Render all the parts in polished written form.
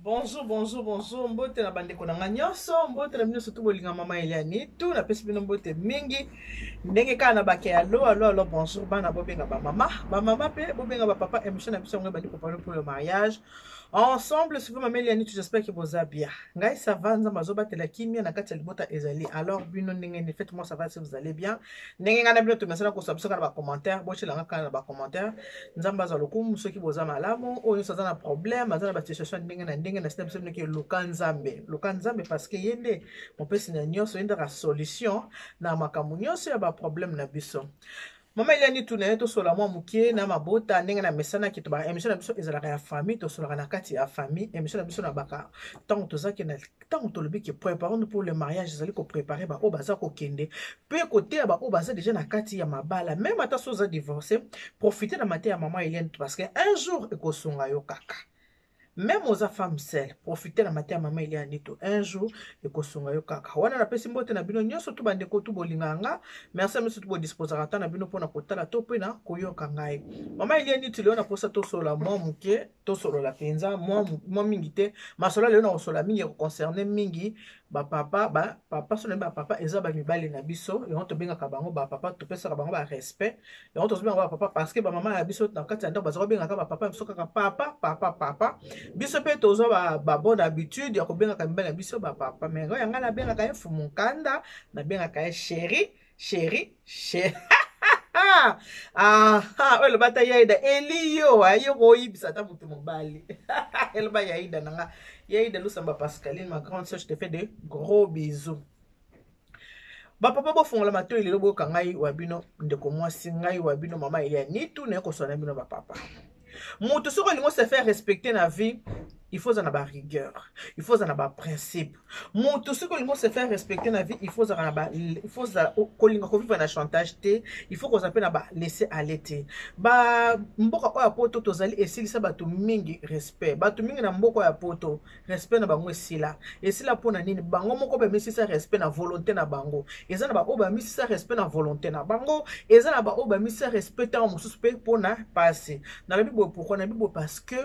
Bonjour, bonjour, bonjour. Mbote na bandeko na nga nyonso, mbote na bino surtout bolinga mama Eliane tout, napesi bino mbote mingi. Ndenge kaka na bake alo alo alo bonjour bana bobenga ba mama, ba mama pe bobenga ba papa émission na biso yango ebandi préparer pour le mariage. Ensemble, suivez mama Eliane tout, j'espère que boza bien. Ngai ça va, Nzambe azobatela kimia na kati ya libota ezali. Alors bino ndenge ni faites-moi ça va si vous allez bien. Ndenge nga na bino tomesana kosa biso kaka na ba commentaire, botyela nga kaka na ba commentaire. Nzambe azwa lokumu soki boza malamu. Oyo nyonso aza na problème, aza na ba situation ndenge na ndenge, na sina biso bino ke luka Nzambe, luka Nzambe parce que ye nde mopesi na nyonso, ye nde aka solution na makambo nyonso ya ba problème na biso. Mama Eliane tuna ye tosola mwa moke na mabota ndenge na mesanaki to ba émission na biso ezalaka ya famille, tosolaka na kati ya famille. Émission na biso na baka ntango tozaki na ntango tolobi ke préparons-nous pour le mariage, ezali koprépare baoyo baza kokende mpe koteya baoyo baza déjà na kati ya mabala. Même ata so oza divorcé, profite na mateya ya mama Eliane parce que un jour ekosunga yo kaka. Même oza femme seule, profite na mateya ya mama Eliane to un jour ekosunga yo kaka. Wana napesi mbote na bino nyonso tu bandeko tu bolingaka nga. Merci miso tu bodisposaka ata na bino mpona kotala to mpe na koyoka ngai. Mama Eliane tu leo naposa tosola mwa moke, tosolola mpenza mwa mingi te. Masolo lelo na kosola mingi ekoconcerne mingi bapapa, bapapa so nayebi bapapa eza bamibali na biso, yango tobengaka bango bapapa, topesaka bango barespect, yango tozobengaka bapapa parce que bamama ya biso na kati ya ndako baza kobengaka bapapa biso kaka papa papa papa. Biso mpe tozwa babonne habitude ya kobengaka mibali na biso bapapa. Mais oyo ngai nabengaka ye Mfumu Nkanda, nabengaka ye chéri chéri chéri. Ah, oyo eloba ata Yaida eliyo ayo koyibisa ata moto mobali. Eloba Yaida na nga, Yaida Lusamba Pascaline, ma grande soeur, je te fais de gros bisous. Bapapa bofongola matoi lelo, boyoka ngai wa bino ndeko mwasi, ngai wa bino mama Elia Nitu, naye koswana bino bapapa. Moto soki olingi se faire respecter na vie, il faut ozala na barigueur, il faut ozala na baprincipe. Moto soki olingi se faire respecter na vie, il faut ozala na ba, il faut ozala kolinga kovivre na chantage te, il faut kozala mpe na ba laisser aller te. Ba mboka oyo ya poto tozali esilisa bato mingi respect. Bato mingi na mboka oyo ya poto respect na bango esila. Esila mpona nini? Bango moko bamisisa respect na volonté na bango. Eza na baoyo bamisisa respect na volonté na bango, eza na baoyo bamisisa respect ntango mosusu mpe mpona pasi. Nalobi boye pourquoi? Nalobi boye parce que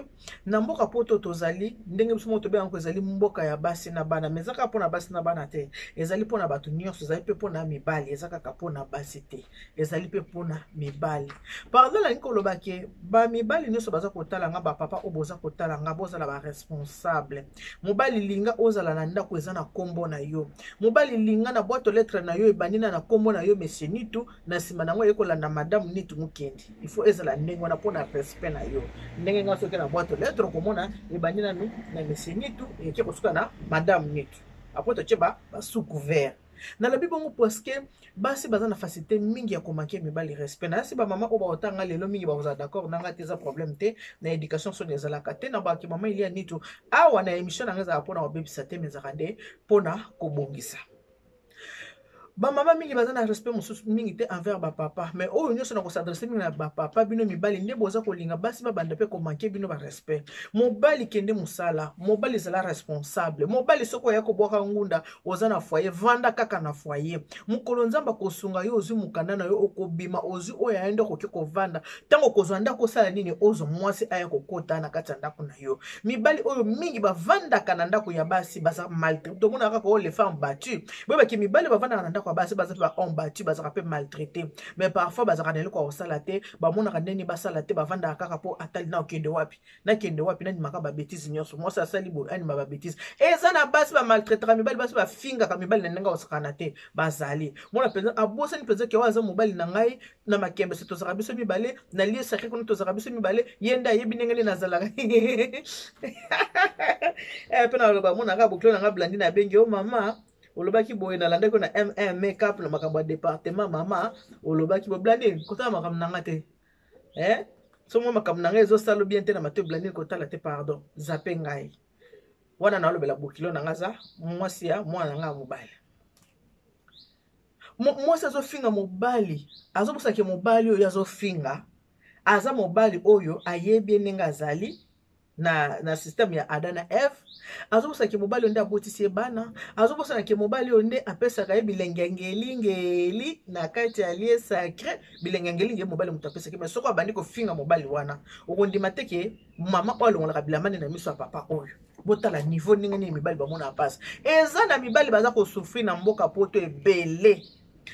na mboka poto tozali, ndenge biso moko tobengaka ezali mboka ya basi na bana, mais eza kaka mpona basi na bana te, ezali mpona bato nyonso, ezali mpe mpona mibali, eza kaka mpona basi te, ezali mpe mpona mibali. Pardon, nalingi koloba ke bamibali nyonso baza kotala nga, bapapa oyo boza kotala nga, bozala baresponsable. Mobali linga ozala na ndako eza na nkombo na yo. Mobali linga na boîte aux lettres na yo ebandi na nkombo na yo monsieur Nitu, na nsima nango eye kolanda madame Nitu Mukendi. Il faut ezala ndenge wana mpona respect na yo. Ndenge nga soki na boîte aux lettres okomona ebandi nanu na monsieur Nitu, eke kosuka na madame Nitu, après totie ba sous couvert. Nalobi bongo parce que basi baza na facilité mingi ya komanke mibali respect. Nayasi bamama oyo baotanga lelo mingi bakozala d'accord na ngai te, eza problème te na éducation soni ezalaka te na baki mama Elia Nitu awa na émission na ngai ezalaka mpona kobebisa te, mais ezalaka nde mpona kobongisa. Bamama mingi baza na respect mosusu mingi te envers bapapa, mais oyo nyonso na kosadresse mingi na bapapa. Bino mibali nde boza kolinga basi babanda mpe komanke bino barespect. Mobali kende mosala, mobali ezala responsable. Mobali soki oya kobwaka ngunda, oza na foyer, vanda kaka na foyer. Mokolo Nzambe akosunga yo, ozwi mokanda na yo, okobima, ozwi oyo aye nde okoki kovanda. Ntango okozwa ndako osala nini? Ozwa mwasi aya kokota na kati ya ndako na yo. Mibali oyo mingi bavandaka na ndako ya basi baza maltraité. Tomona kaka oyo les femmes battues. Boyebaki mibali bavandaka na ndako ya basi baza mpe ba homme battu, bazalaka mpe maltraité, mais parfois bazalaka na eloko ya kosala te, bamonaka ndenge basala te, bavandaka kaka mpo atali na okende wapi, nakende wapi, nandimaka babétise nyonso. Mwasi asali boye, andima babétise. Eza na basi bamaltraitaka mibali, basi bafingaka mibali na ndenge akosakana te. Bazali mona mpenza abosani mpenza ke oyo aza mobali na ngai na makembe se tozalaka biso mibale na lieu sacré kuna, tozalaka biso mibale, ye nde ayebi ndenge nini nazalaka. Mpe naloba monaka bokilo na ngai Blandine, abengi yo mama, olobaki boye, nalandaki na mm makeup na makambo ya département. Mama olobaki boye, Blandine kotala makambo na nga te, eh? So mwa makambo na ngai ezosala bien te na matoi, Blandine kotala te, pardon, zape ngai wana. Nalobela bokilo na ngai aza mwasi ya mwana na ngai ya mobali. Mwasi azofinga mobali, azobosaka mobali oyo azofinga aza mobali oyo ayebi ye ndenge azali na système ya Adam na Eve. Azobosana mobali oyo nde abotisi ye bana, azobosana ke mobali oyo nde apesaka ye bilengengelingeli na kati ya lieu sacré. Bilengengelinge mobali moto apesaki. Mais soki abandi kofinga mobali wana, okondima te ke mama oyo alongolaka bilamba nde na miso ya papa oyo. Botala niveau ndenge nini mibali bamonaka mpasi. Eza na mibali baza kosouffrir na mboka poto ebele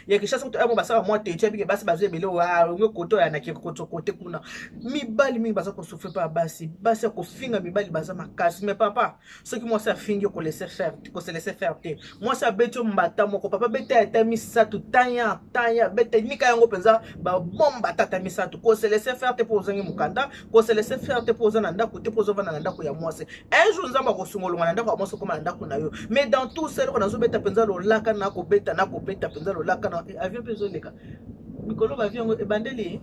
ya Kinshasa, kutu mo basala mwa tetu ya bike, basi baza ebele, olonge kote oyo anaki koto kote kuna. Mibali mingi baza kosouffrir mpa basi, basi ya kofinga mibali baza makasi. Mais papa, soki mwasi afingi yo, kolese faire, kose laisser faire te. Mwasi abeti yo mbata moko, papa, beta ata misato, tanya tanya, beta nika yango mpenza babomba tata misato. Kose laisser faire te mpo ozangi mokanda, kose laisser faire te mpo oza na ndako te, mpo ozovanda na ndako ya mwasi. Un jour Nzambe akosunga, olonga na ndako ya mwasi, okoma na ndako na yo. Mais dans tout ça, eloko nazobeta mpenza lolaka, nakobeta nakobeta mpenza lolaka na avion mpe ezoleka mikolo, baavion yango ebandeli.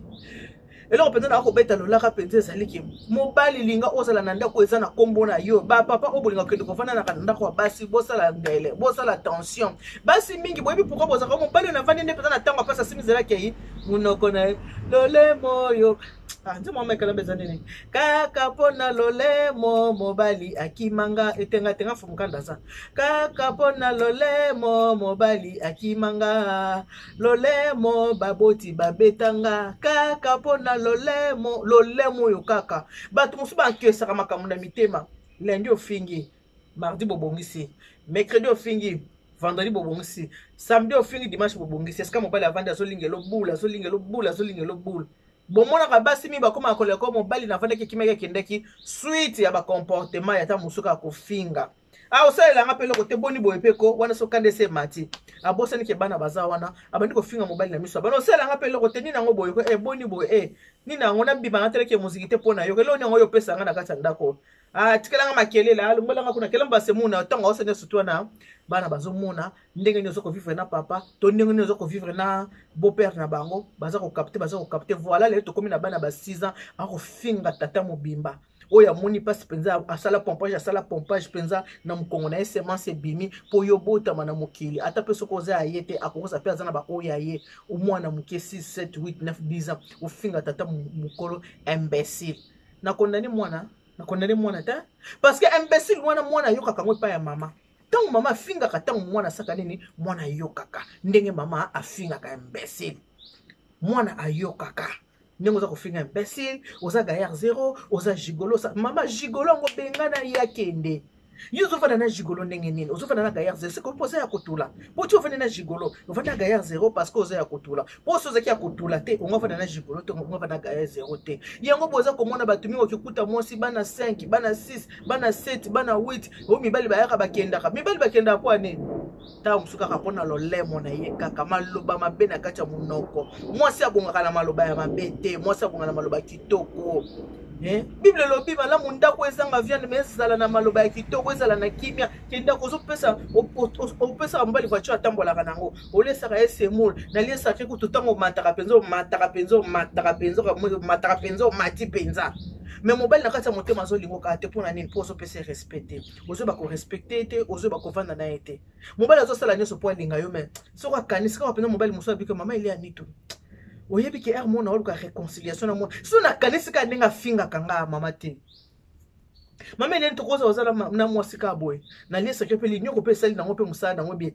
Eloko mpenza na kobeta lolaka mpenza ezali ke mobali, linga ozala na ndako eza na nkombo na yo. Bapapa oyo bolinga kokende kovanda na ndako ya basi, bosala ndele, bosala attention. Basi mingi, boyebi pourquoi bozalaka mobali oyo navandi nde mpenza na ntango apasi, asimi nzela, kei monoko na ye, lolemo oyo. Ah, nzembo mama ekalamba eza nini? Kaka mpo na lolemo mobali akimanga, etengatenga fumukanda aza kaka mpo na lolemo mobali akimanga, lolemo baboti babetanga kaka mpo na lolemo. Lolemo oyo kaka bato mosusu bankesaka makambo na mitema. Lundi ofingi, mardi bobongisi, mercredi ofingi, vendredi bobongisi, samedi ofingi, dimanche bobongisi. Esika mobali avandi, azolingela obula, azolingela obula, azolingela obula. Bomonaka basi mingi bakomaka koleka mobali navandaki, ekimaki, akendaki, suite ya bacomportement ya ta mosusu kaka kofinga. Ah, osalelanga mpe eloko te, boni boye mpe ko wana. Soki kanda ese emati, abosani ke bana baza wana, abandi kofinga mobali na miso ya bana. Osalelanga mpe eloko te, nini yango boye ko, e boni boye, e nini yango, nabima natelaki moziki te mpo na yo, eloko nini yango oyo opesanga na kati ya ndako? Ah, tikelanga makelele, alongolanga kuna kelamba basemuna. Ntango aosa nyonso tu wana, bana bazomona ndenge nini oza kovivre na papa to ndenge nini oza kovivre na beau-père na bango. Baza kokapte, baza kokapte. Voilà, lelo tokomi na bana ba 6 ans akofinga tata mobimba oyo amoni mpasi mpenza, asala pompage, asala pompage mpenza na mokongo na ye, semence ebimi mpo yo botama na mokili. Ata mpe soki oza ya ye te, akokosa mpe aza na baoyo ya ye. Omwana moke, 6, 7, 8, 9, 10 ans, ofinga tata mokolo imbécile. Nakondani mwana, nakondani mwana te, parce que imbécile wana mwana ayokaka yango epai ya mama. Ntango mama afingaka, ntango mwana asaka nini? Mwana ayokaka ndenge mama afingaka imbécile. Mwana ayokaka ndenge oza kofinga imbécile, oza gaillard zero, oza gigolo. Mama gigolo yango, bengana ye akende. Yo ozofanda na gigolo ndenge nini? Ozofanda na gaillard zero, sikoyo mpo oza ya kotula, mpo ti ofandi na gigolo, ofandi na gaillard zero parce que oza ya kotula. Mpo so ozalaki ya kotula te, ongo ofanda na gigolo te, ongo ofanda na gaillard zero te. Yango boza komona bato mingi, okikuta mwasi bana 5, bana 6, bana 7, bana 8, oyo mibali bayaka, bakendaka, mibali bakendaka mpo ane ntango mosusu kaka mpo na lolemo na ye, kaka maloba mabe na kati ya monoko. Mwasi abongaka na maloba ya mabe te, mwasi abongaka na maloba kitoko. Eh? Bible elobi malamu ndako ezanga viande, me ezala na maloba ya kitoko, ezala na kimia. Ke ndako ozopesa, opesaka mobali voiture atambolaka nango, olesaka ye semoule, naliesaka ye kutu. Ntango omataka mpenza, omataka mpenza, omataka mpenza, omataka mpenza, omati mpenza, me mobali na kati ya motema azolinga kaka te. Mpo na nini? Mpo ozopesa respect te, ozoyeba korespecte te, ozoyeba kovanda na ye te. Mobali azosala nyonso mpo alinga yo, me soki akanisi kaka mpenza mobali mosusu abiki mama elia mitu, oyebi ke ere mona oluka réconciliation na mwana. So nakanisi kaka ndenge afingaka nga mama te, mama eleni, tokoza oza na mwasi kaka boye, naliesaki mpe linyoko mpe esali nango mpe mosala nango bi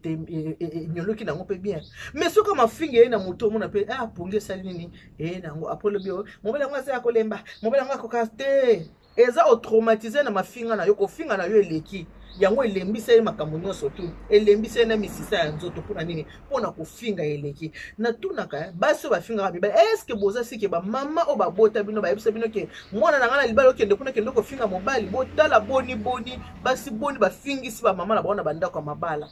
enyoloki nango mpe bien. Mais soki mafinga eye na moto, omona mpe apongi esali nini eye nango. Après lobi mobali yango aza ya kolemba, mobali yango akoka te, eza otraumatise na mafinga na yo. Kofinga na yo eleki yango, elembisa ye makambo nyonso tu, elembisa ye na misisa ya nzoto. Mpona nini? Mpona kofinga eleki. Natunaka basi oyo bafingaka mibali, est-ce boza sike bamama oyo babota bino bayebisa bino ke mwana na ngai na libala, okende kuna, kende kofinga mobali? Botala boni boni basi boni bafingisi bamama na bango na bandako ya mabala.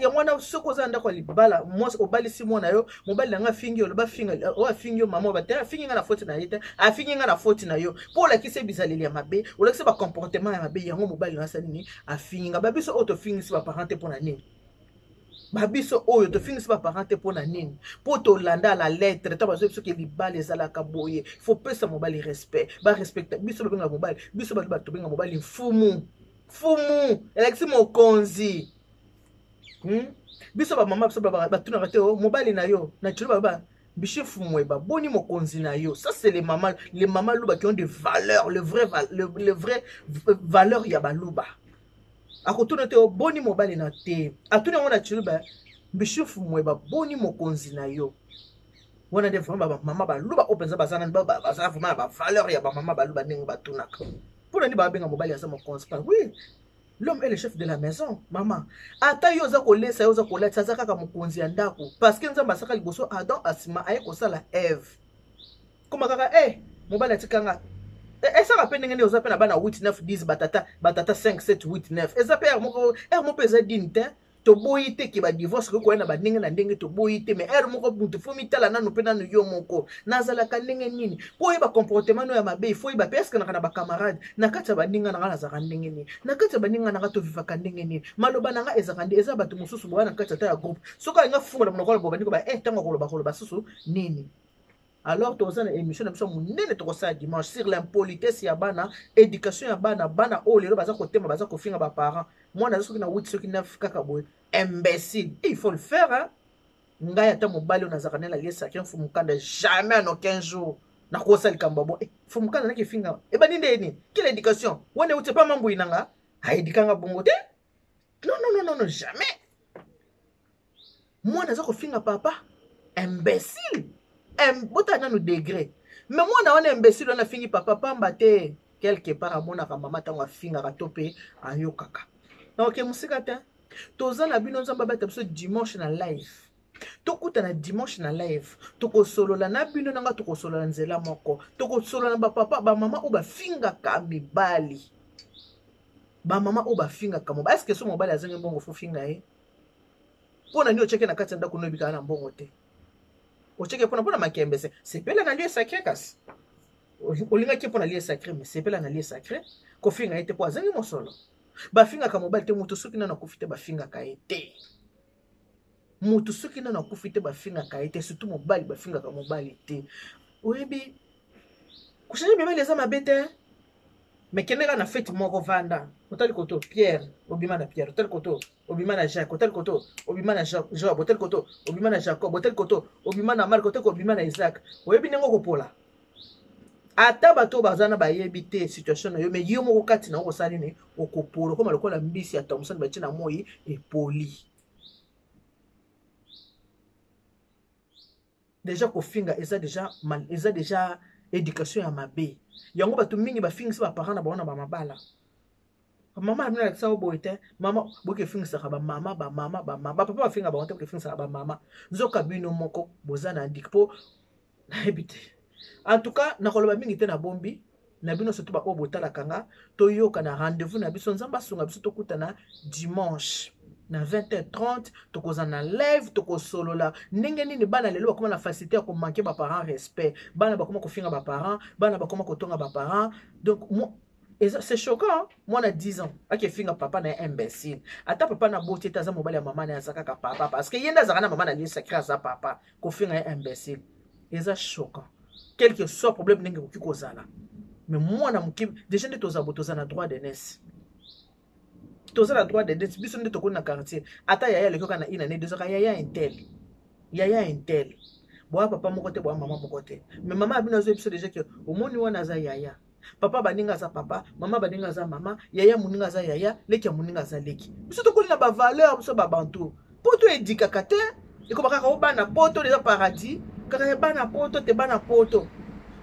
Yango wana, soki oza na ndako ya libala, mwasi obalisi mwana yo, mobali na nga afingi yo, oloba finga oyo afingi yo, mama oyo te afingi nga na foti na ye te, afingi nga na foti na yo, mpo olakisi bizaleli ya mabe, olakisi bacomportement ya mabe. Yango mobali na asali nini? Afingi nga. Babiso oyo tofingisi baparent te, mpo na nini? Babiso oyo tofingisi baparent te, mpo na nini? Mpo tolanda la lettre. Ntango bazoyebi soki libala ezalaka boye, faut pesa mobali respect, barespecte biso. Babengaka mobali, biso bato tobenga mobali mfumu. Mfumu elakisi mokonzi, Biso bamama biso batunaka te o mobali na yo na tilo baba bishi mfumu boni mokonzi na yo. Ça, c'est les mamans, les mamans luba qui ont des valeurs, le vrai valeur ya baluba. Akotuna te boni mobali na te, atuni yango na tshiluba: mbishi mfumu boni mokonzi na yo. Wana nde vraiment bamama baluba oyo mpenza baza nani, baza vraiment na bavaleur ya bamama baluba, ndenge batunaka. Mpo na nini babenga mobali aza mokonzi? Pa oui, l'homme est le chef de la maison. Mama, ata yo oza kolesa, yo oza kolatisa, aza kaka mokonzi ya ndako, parce que Nzambe asaka liboso Adam, asima aye kosala Eve. Koma kaka e mobali atikanga esaka mpe ndenge nini? Oza mpe na bana 8, 9, 10, batata batata 5, 7, 8, 9. Eza mpe ere moko, ere moko mpe eza dine te. Toboyi te ke badivorce ekoki koya na bandenge na ndenge, toboyi te, mais ere moko mutu fo mitala nanu mpe nanu yo moko, nazalaka ndenge nini? Mpo oyeba comportement no ya mabe, ifo oyeba mpe eske naka na bacamarade, na kati ya baninga nanga nazalaka ndenge nini, na kati ya baninga nanga tovivaka ndenge nini, maloba na nga ezalaka nde eza bato mosusu boya na kati ata ya groupe, soki alinga fungola monoko aloba, bandi koba ntango akoloba koloba susu nini. Alors toza na émission na biso monene tokosala dimanche sur l'impolitesse ya bana, éducation ya bana. Bana oyo lelo baza kotema, baza kofinga baparent. Mwana aza soki na 8, soki 9, kaka boye, imbécile. Il faut le faire, hein? Ngai ata mobali oyo nazalaka nde naliesaki mfumukanda, jamais en aucun jour nakosala likambo ya bo mfumukanda naki efinga. Ebandi nde nini? Quelle éducation wana euti epa mambui na nga? Aedikanga bongo te. Non, non, non, non, non, jamais. Mwana aza kofinga papa imbécile, botala nanu degré. Mais mwana wana imbécile wana afingi papa pamba te, quelque part amonaka mama ntango afingaka to mpe ayokaka. Donc mosika te, toza na bino. Nzambe abata biso. Dimanche na live, tokutana dimanche na live, tokosolola na bino nanga, tokosolola nzela moko, tokosolola na bapapa, bamama oyo bafingaka mibali, bamama oyo bafingaka mobali. Est-ce so mobali azangi mbongo, fo finga ye? Mpo na nini otiaki na kati ya ndako noyebi kaka na mbongo te? Otiaki mpona makembe se sepela na lieu sacré. Kasi olingaki mpo na lieu sacré, mais sepela na lieu sacré, kofinga ye te mpo azangi mosolo. Bafingaka mobali te. Moto soki nano akufi te, bafingaka ye te. Moto soki nano akufi te, bafingaka ye te, surtout mobali. Bafingaka mobali te. Oyebi, kochanger mibali eza mabe te, mais kende kaka na fete moko, vanda, otali koto Pierre, obima na Pierre, otali koto, obima na Jacques, otali koto, obima na Job, otali koto, obima na Jacob, otali koto, obima na Mark, otali obima na Isaac. Oyebi ndenge okopola. Ata bato oyo baza na bayebi te situation na yo, mais yo moko kati na yo okosala nini? Okopola, okoma lokola mbisi ya Thomson batie na moi, epoli déjà. Kofinga eza déjà éducation ya mabe. Yango bato mingi bafingisi baparent na bango na bamabala. Mama amina alakisa yo boye te. Mama, boke efingisaka bamama, bamama, bamama, bapapa bafinga bango te, boke efingisaka bamama. Nzoka bino moko boza na ndik mpo nayebi te. En tout cas, nakoloba mingi te, na bombi na bino, surtout baoyo botalaka nga. Toyoka na rendez-vous na biso. Nzambe asunga biso, tokutana dimanche na 20h30, tokozala na live, tokosolola ndenge nini bana lelo bakoma na facilité ya komanquer baparent respect. Bana bakoma kofinga baparent, bana bakoma kotonga baparent. Donc c'est choquant. Mwana 10 ans akefinga papa na ye imbécile. Ata papa na boti ete aza mobali ya mama na ye, aza kaka papa, parce que ye nde azalaka na mama na lieu sacré, aza papa. Kofinga ye imbécile eza choquant. Quel que soit problème ndenge ekoki kozala, mais mwana moke déjà nde toza bo, toza na droit d'aînesse, toza na droit d'aînesse. Biso nde tokoni na quartier, ata yaya aleki kaka na ina nde tozaka yaya intel, yaya intel. Boya papa moko te, boya mama moko te, mais mama ya bino azoyebi biso déjà ke omoni wana aza yaya. Papa baninga aza papa, mama baninga aza mama, yaya moninga aza yaya, leki ya moninga aza leki. Biso tokoli na bavaleur. Biso babantu mpo toedikaka te, ekoma kaka o bana poto eza paradis, kaka ya bana poto te, bana poto,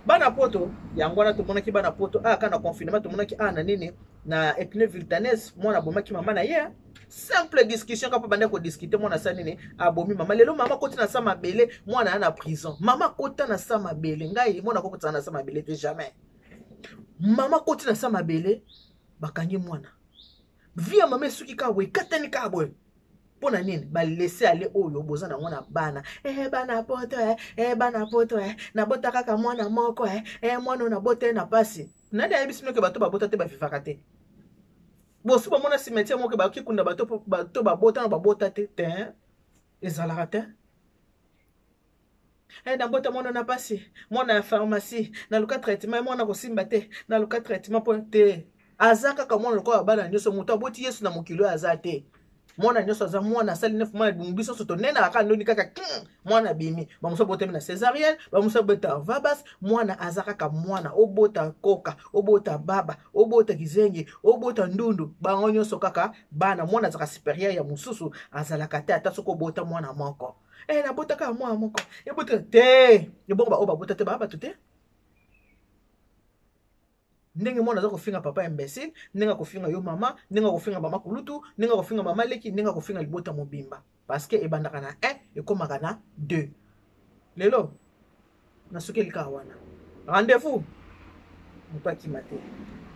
bana poto. Yango wana tomonaki bana poto kaka na confinement, tomonaki na nini, na Épinay-Villetaneuse, mwana abomaki mama na ye. Simple discussion kaka mpo banda kodiscuter, mwana asala nini? Abomi mama. Lelo mama akoti na sa mabele, mwana aya na prison. Mama akota na sa mabele, ngai mwana akokotana na sa mabele te, jamais. Mama akoti na sa mabele, bakangi mwana. Vie ya mama esuki kaka boye, ekatani kaka boye. Mpo na nini? Balese ale oyo boza nango na bana. Bana poto, bana poto, nabota kaka mwana moko, mwana oyo nabota ye na pasi. Nani ayebisi noke bato babota te bavivaka te? Bosi bomona cimetière moko bakoki kunda bato babota na babota te? Te, ezalaka te. Nabota mwana na pasi, mwana ya pharmacie, naluka traitement, mwana kosimba te, naluka traitement mpo te. Aza kaka mwana lokola bana nyonso. Moto aboti Yesu na mokili oyo aza te. Mwana nyonso aza mwana, asali neuf mwana libumu, biso nyonso tonenaka kaka ndoni kaka mwana abimi. Bamosusu abotami na césarienne, bamosusu abota vabas. Mwana aza kaka mwana. Obota koka, obota baba, obota kizengi, obota ndundu, bango nyonso kaka bana. Mwana azalaka supérieur ya mosusu azalaka te, ata soki obota mwana moko. Nabota kaka mwana moko, ebota te. Ebongo baoyo babota te baa bato te? Ndenge mwana aza kofinga papa imbécile, ndenge akofinga yo mama, ndenge akofinga mama kulutu, ndenge akofinga mama leki, ndenge akofinga libota mobimba. Parce que ebandaka na 1 ekomaka na 2. Lelo nasukeli kaka wana. Rendez-vous moto akima te.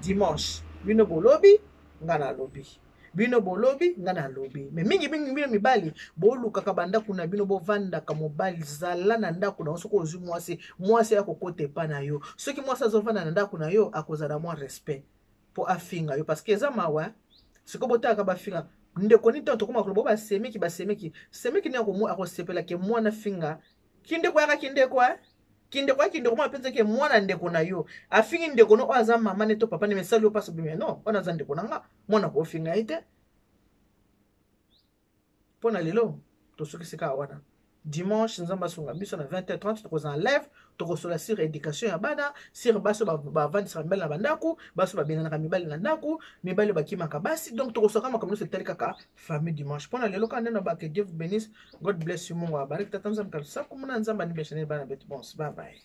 Dimanche bino bolobi, nga nalobi. Bino bolobi, nga nalobi. Me mingi mingi bino mibali bolukaka bandako na bino, bovandaka. Mobali, zala na ndako na yo. Soki ozwi mwasi, mwasi akokota epa na yo. Soki mwasi azovanda na ndako na yo, akozala mwa respect mpo afinga yo, parce que eza mawa. Sikoyo botalaka bafinga ndeko nini? Ntango tokoma koloba basemeki, basemeki, semeki nini akosepela ke mwana finga kindeko? Yaka kindeko, kindeko ya kindeko, mwana mpenza ke mwana ndeko na yo afingi ndeko no oyo aza mama ne to papa ne, mesali yo mpasi. Obimi non, wana aza ndeko na nga, mwana kofinga ye te. Mpo na lelo tosukisi kaka wana. Dimanche, Nzambe asunga biso, na 20h30 tokozala live, tokosola sur éducation ya bana, sur basi bavandisaka mibali na bandako, basi babenganaka mibali na ndako, mibali bakimaka basi. Donc tokosoka makambo nyonso etali kaka famille dimanche. Mpo na lelo kaka nde na bake. Dieu vous bénisse, God bless you. Mungu awabariki. Tata Nzambe kalusa kumuna Nzambe anibeshaneli bana betu bonse. Bye bye.